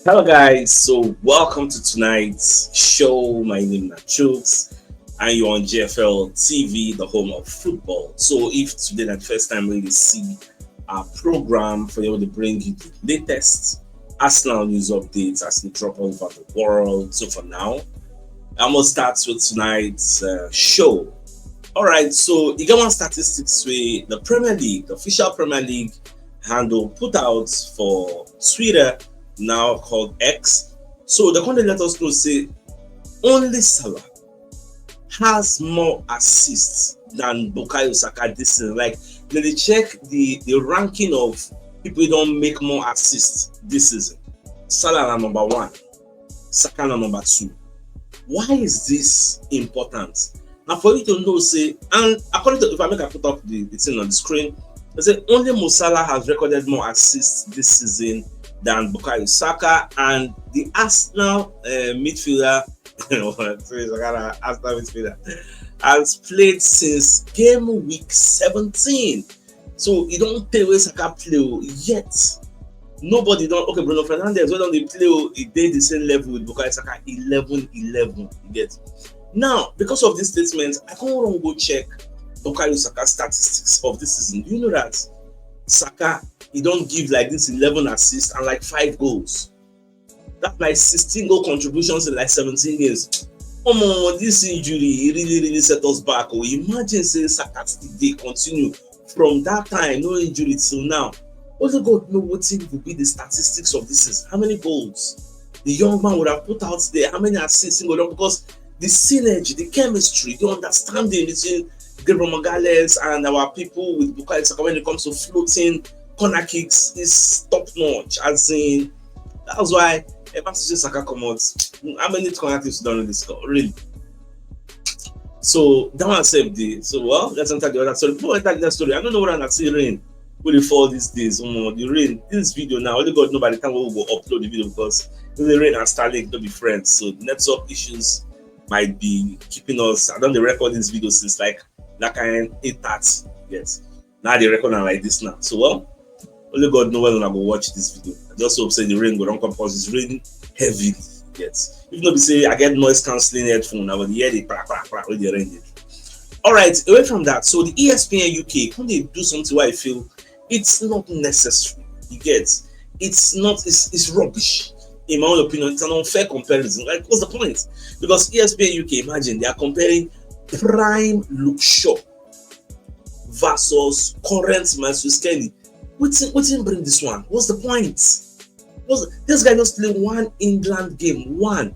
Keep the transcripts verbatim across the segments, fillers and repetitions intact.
Hello, guys. So, welcome to tonight's show. My name is Chooks, and you're on G F L T V, the home of football. So, if today is the first time you really see our program, for you to bring you the latest Arsenal news updates as they drop all over the world. So, for now, I'm gonna start with tonight's uh, show. All right, so you get one statistics wey the Premier League, the official Premier League handle, put out for Twitter, now called X. So dem come dey let us know say only Salah has more assists than Bukayo Saka this season. Like, dem dey check the the ranking of people wey don make more assists this season. Salah na number one, Saka na number two. Why is this important? Na for you to know say, and according to, if I make I put up the, the thing on the screen, dem say only Mo Salah has recorded more assists this season than Bukayo Saka, and the Arsenal uh, midfielder, sorry, Saka na Arsenal midfielder, has played since game week seventeen. So e don tey wey Saka play o, yet nobody don, okay, Bruno Fernandes wey don dey play o, e dey the same level with Bukayo Saka, eleven eleven, you get. Now, because of this statement, I come run go check Bukayo Saka statistics of this season. Do you know that Saka, he don give like this eleven assists and like five goals? That's like sixteen goal contributions in like seventeen games. Omo, this injury, e really, really set us back o. Imagine say Saka still dey continue from that time, no injury till now. Only God know wetin go be the statistics of this season. How many goals the young man would have put out there? How many assists he go don, because the synergy, the chemistry, the understanding between Gabriel Magalhaes and our people with Bukayo Saka when it comes to floating corner kicks is top notch. As in, that's why ever since Saka come out, how many corner kicks don really score? Really? So that one sef dey. So, well, let's enter the other story. Before we enter the next story, I don't know whether una see rain wey dey fall these days. Omo, the rain, this video now, only God know by the time we go upload the video, because the rain and Starlink no be friends. So network issues might be keeping us. I don dey record this video since like that kind eight thirty. Yes. Now I dey record am like this now. So, well, only God know when una go watch this video. I just hope say the rain go don come, because it's raining heavily. Yes. If no be say I get noise cancelling headphone, I go dey hear the pra pra pra wey the rain dey do. All right, away from that, so the E S P N U K come dey do something wey I feel it's not necessary. You get? It's not. It's, it's rubbish. In my own opinion, it's an unfair comparison. Like, what's the point? Because E S P N U K, imagine they are comparing prime Luke Shaw versus current Matthew Skelly. Wetin, wetin bring this one? What's the point? What's, this guy just play one England game, one.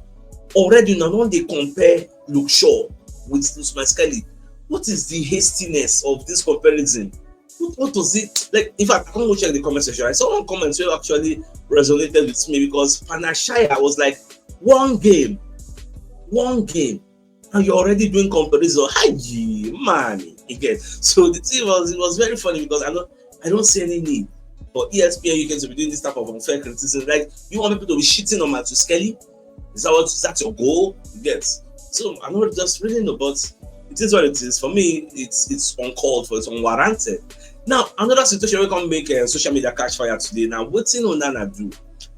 Already, una don dey compare Luke Shaw with Matthew Skelly. What is the hastiness of this comparison? What, what was it? Like, in fact, I come go check the comment section. I saw one comment wey actually resonated with me, because Panashaya was like, one game, one game, and you're already doing comparison. Hi, man, again. So the thing was, it was very funny, because I don't, I don't see any need for E S P N U K to be doing this type of unfair criticism. Like, you want people to be shitting on Matthew Skelly? Is that what, is that your goal? You get? So I don't just really know, but it is what it is. For me, it's, it's uncalled for, it's unwarranted. Now, another situation wey come make uh, social media catch fire today. Now, wetin Onana do?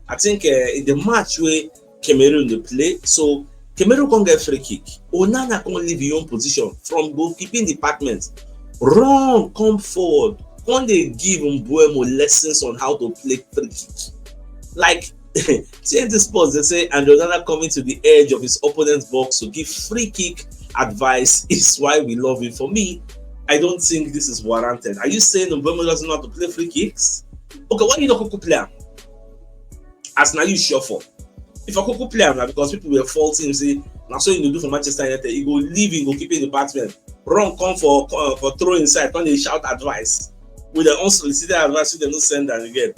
I think uh, in the match wey Cameroon dey play, so Cameroon come get free kick. Onana come leave him own position from goalkeeping department, run come forward, come dey give Mbeumo lessons on how to play free kick. Like, T N T Sports, they say, and Onana coming to the edge of his opponent's box to give free kick advice is why we love him. For me, I don't think this is warranted. Are you saying Mbeumo doesn't know how to play free kicks? Okay, why you not Kuku play am? As now you sure for. If I Kuku play am now, because people were faulting him, say, now so you do for Manchester United, you go leave, you go keep in the department, run come for uh, for throw inside, come dey shout advice with their unsolicited advice, so they no send that again.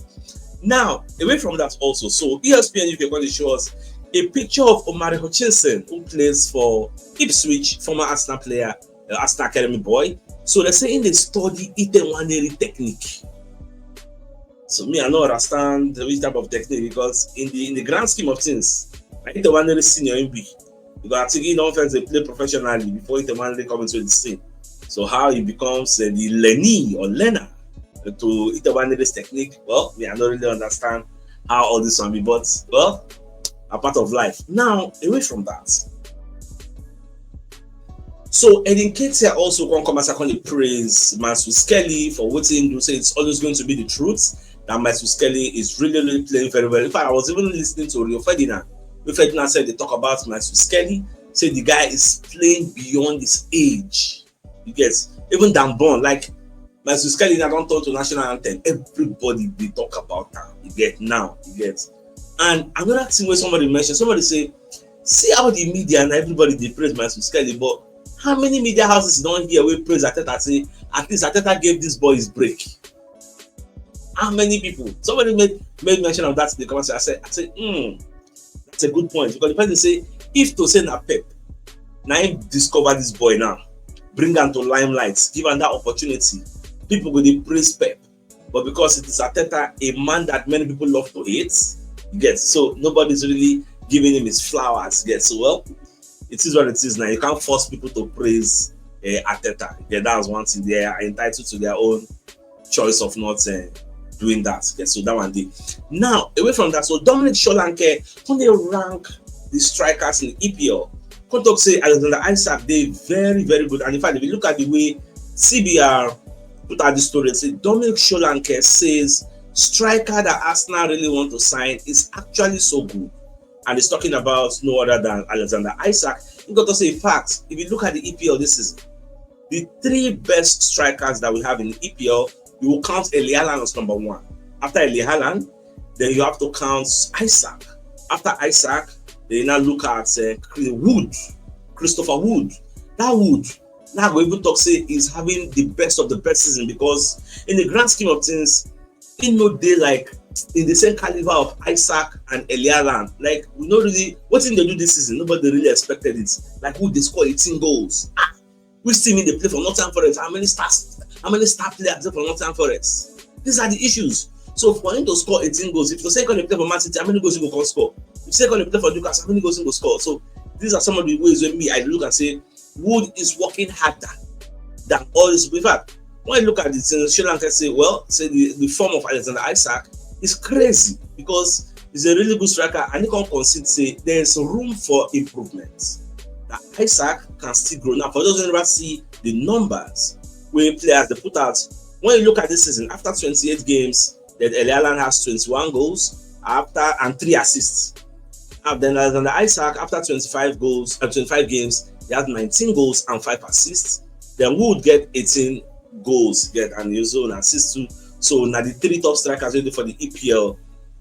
Now, away from that also, so E S P N U K going to show us a picture of Omari Hutchinson, who plays for Ipswich, former Arsenal player, uh, Arsenal Academy boy. So they're saying they study Ite Nwaneri technique. So me, I don't understand which type of technique, because in the in the grand scheme of things, I think the one really senior in B. Because I think he don't first play professionally before he the one really come into the scene. So how he becomes uh, the Lenny or Lena to Ite Nwaneri's technique, well, me, I don't really understand. how all this one be, but, well, a part of life. Now, away from that, so Edin Ketia also come come as I come dey praise Masu Skelly for wetin he do, say it's always going to be the truth that Masu Skelly is really, really playing very well. In fact, I was even listening to Rio Ferdinand. Rio Ferdinand said they talk about Masu Skelly, say the guy is playing beyond his age. You get, even Dan Bon, like, Masu Skelly now don turn to national anthem. Everybody dey talk about am. You get now, you get. And another thing wey somebody mention, somebody say, see how the media and everybody dey praise Masu Skelly, but how many media houses don hear wey praise Arteta say at least Arteta gave this boy his break? How many people? Somebody made made mention of that in the comment section. I said, I said, hmm, that's a good point, because the person say if to say na Pep, na him discover this boy now, bring am to limelight, give am that opportunity, people go dey praise Pep. But because it is Arteta, a man that many people love to hate, you get, so nobody's really giving him his flowers, you get. So, well, it is what it is now. You can't force people to praise uh, Arteta. Yeah, that's one thing. They are entitled to their own choice of not uh, doing that. Okay, so that one dey. Now, away from that, so Dominic Solanke, when they rank the strikers in the E P L, come talk say Alexander Isak dey very, very good. And in fact, if you look at the way C B R put out the story, say Dominic Solanke says striker that Arsenal really want to sign is actually so good. And he's talking about no other than Alexander Isak. He got to say, in fact, if you look at the E P L this season, the three best strikers that we have in the E P L, you will count Erling Haaland as number one. After Erling Haaland, then you have to count Isak. After Isak, then you now look at uh, Wood, Christopher Wood. That Wood, now we even talk say is having the best of the best season, because in the grand scheme of things, he no dey like in the same caliber of Isak and Erling Haaland. Like, we no really, wetin they do this season, nobody really expected it. Like, who dey score eighteen goals? Ah, we see him dey play for Nottingham Forest. How many stars? How many star players dey for Nottingham Forest? These are the issues. So for him to score eighteen goals, if you say he come dey play for Man City, how many goals he go come score? If you say he come dey play for Newcastle, how many goals he go score? So these are some of the ways wey me I look and say Wood is working harder than all these people. In fact, when you look at the thing, Sri Lanka say, well, say the, the form of Alexander Isak is crazy because he's a really good striker and he can concede say there is room for improvement. That Isak can still grow. Now, for those who never see the numbers where players they put out, when you look at this season, after twenty-eight games, that Erling Haaland has twenty-one goals after and three assists. And then Alexander Isak, after twenty-five goals, uh, twenty-five games, he has nineteen goals and five assists. Then Wood get eighteen goals, get and he also an assist too. So now the three top strikers waiting for the E P L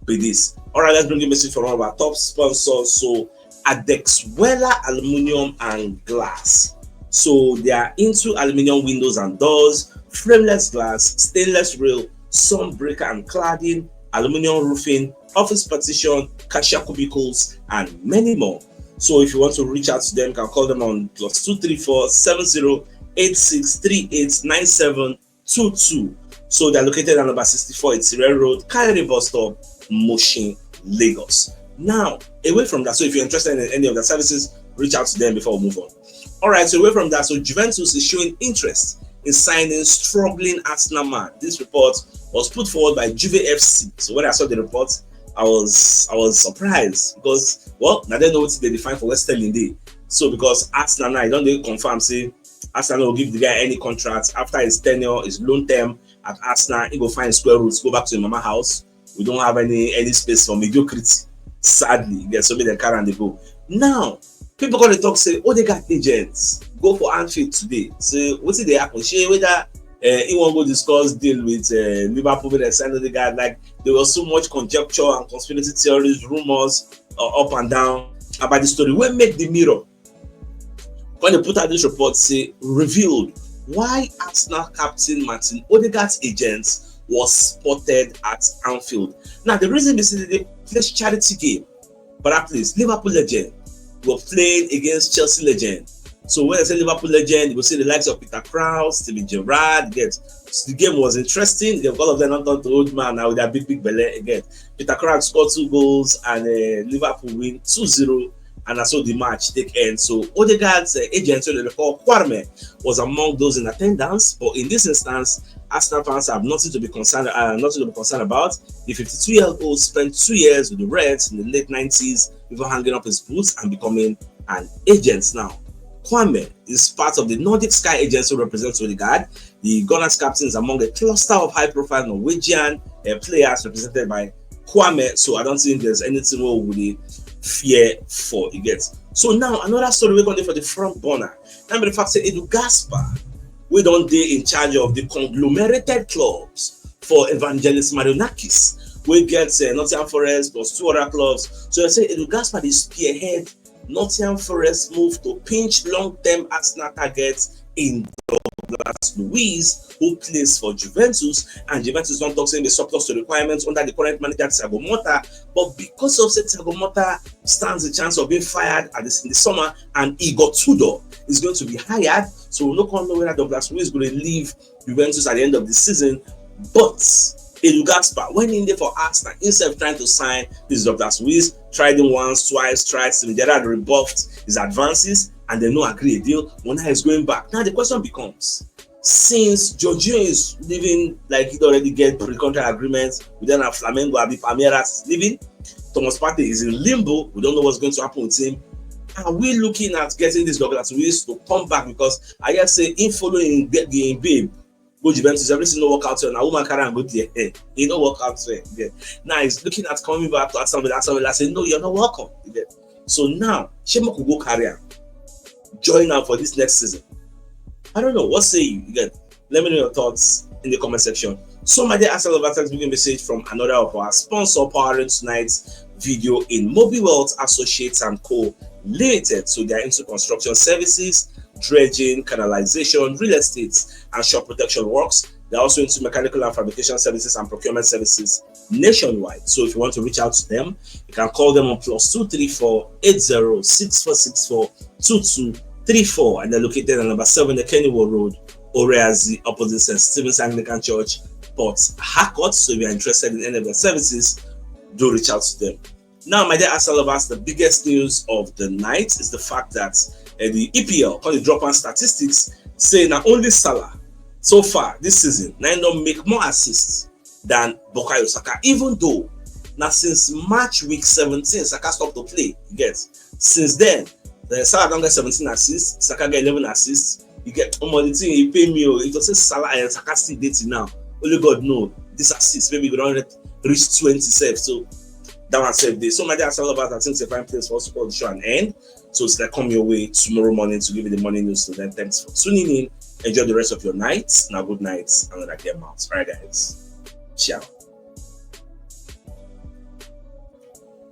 be this. All right, let's bring a message from one of our top sponsors. So Adexwela Aluminium and Glass. So they are into aluminium windows and doors, frameless glass, stainless rail, sun breaker and cladding, aluminium roofing, office partition, cashier cubicles, and many more. So if you want to reach out to them, you can call them on plus two three four seven zero eight six three eight nine seven two two. So they're located at number sixty-four Itire Road, Kayode Bus Stop, Mushin, Lagos. Now, away from that, so if you're interested in any of the services, reach out to them before we move on. All right, so away from that, so Juventus is showing interest in signing struggling Arsenal man. This report was put forward by Juve F C. So when I saw the report, I was I was surprised because, well, now they know what they define for West Sterling Day. So because Arsenal now, I don't they confirm say Arsenal will give the guy any contract after his tenure, his loan term at Arsenal. He go find square roots, go back to his mama house. We don't have any any space for mediocrity. Sadly, there's so many that carry and they go. Now, people gonna talk say, oh, they got agents. Go for Anfield today. So what did they happen? Shey whether uh, he won't go discuss deal with uh, Liverpool with the sign of the guy. Like there was so much conjecture and conspiracy theories, rumors uh, up and down about the story. When make the mirror when they put out this report say revealed why Arsenal captain Martin Odegaard's agents was spotted at Anfield. Now the reason is they play charity game, but at least Liverpool legend were playing against Chelsea legend. So when I say Liverpool legend, you will see the likes of Peter Crouch, Steven Gerrard, get the game was interesting. All of them not turned to old man now with their big big belly again. Peter Crouch scored two goals and uh, Liverpool win two zero, and I saw the match take end. So Odegaard's uh, agent, so they call Kwarme, was among those in attendance, but in this instance, Arsenal fans have nothing to be concerned, uh, nothing to be concerned about. The fifty-two-year-old spent two years with the Reds in the late nineties before hanging up his boots and becoming an agent now. Kwame is part of the Nordic Sky Agency who represents Odegaard. The Gunners captain is among a cluster of high-profile Norwegian uh, players represented by Kwame, so I don't think there's anything we would fear for, you get. So now another story we're going for the front burner. Now the fact say Edu Gaspar, we don't dey in charge of the conglomerated clubs for Evangelos Marinakis. We get uh, Nottingham Forest plus two other clubs. So I say Edu Gaspar is spearhead Nottingham Forest move to pinch long-term Arsenal targets in Douglas Luiz, who plays for Juventus, and Juventus don't talk saying they surplus to requirements under the current manager Thiago Motta. But because of say Thiago Motta stands the chance of being fired at this in the summer, and Igor Tudor is going to be hired, so we no come know whether Douglas Luiz is going to leave Juventus at the end of the season. But Edu Gaspar, when in there for Arsenal, instead of trying to sign this Douglas Luiz, tried him once, twice, tried Steven Gerrard rebuffed his advances, and they no agree a deal. Well, now he's going back. Now the question becomes, since Jorginho is leaving, like he already get pre-contract agreements with them at Flamengo, Abi Palmeiras is leaving. Thomas Partey is in limbo. We don't know what's going to happen with him. Are we looking at getting this Douglas Luiz to come back? Because I just say in following the babe go Juventus, everything no work out well. Now woman carry and go there. Hey, it no work out well. Yeah. Now he's looking at coming back to Aston Villa. Aston Villa say, no, you're not welcome. Yeah. So now, Shemok will go career. Join now for this next season. I don't know. What say you? You get? Let me know your thoughts in the comment section. So my dear Arsenal lovers, thanks for the message from another of our sponsor powering tonight's video in Moby Wealth Associates and Co. Limited. So they are into construction services, dredging, canalization, real estate, and shore protection works. They're also into mechanical and fabrication services and procurement services nationwide. So if you want to reach out to them, you can call them on plus two three four eight zero six four six four two two three four, and they're located at number seven the Kennywood Road, Oreazi, opposite Saint Stephen's Anglican Church, Port Harcourt. So if you're interested in any of their services, do reach out to them. Now, my dear Arsenal lovers, the biggest news of the night is the fact that uh, the E P L, called the drop on statistics, say not only Salah so far this season, now don't make more assists than Bukayo Saka, even though now since March week seventeen, Saka stopped to play. You get? Since then, the Salah don't get seventeen assists, Saka get eleven assists. You get um, the thing he pay me. Oh, if you say Salah and Saka still dating now, only God know this assist maybe go down reach twenty self. So that one save day. So my dear Arsenal lovers, I think it's a fine place for us to call the show an end. So it's like come your way tomorrow morning to give you the morning news. So then thanks for tuning in. Enjoy the rest of your night. Now good night and like them out. All right, guys. Ciao.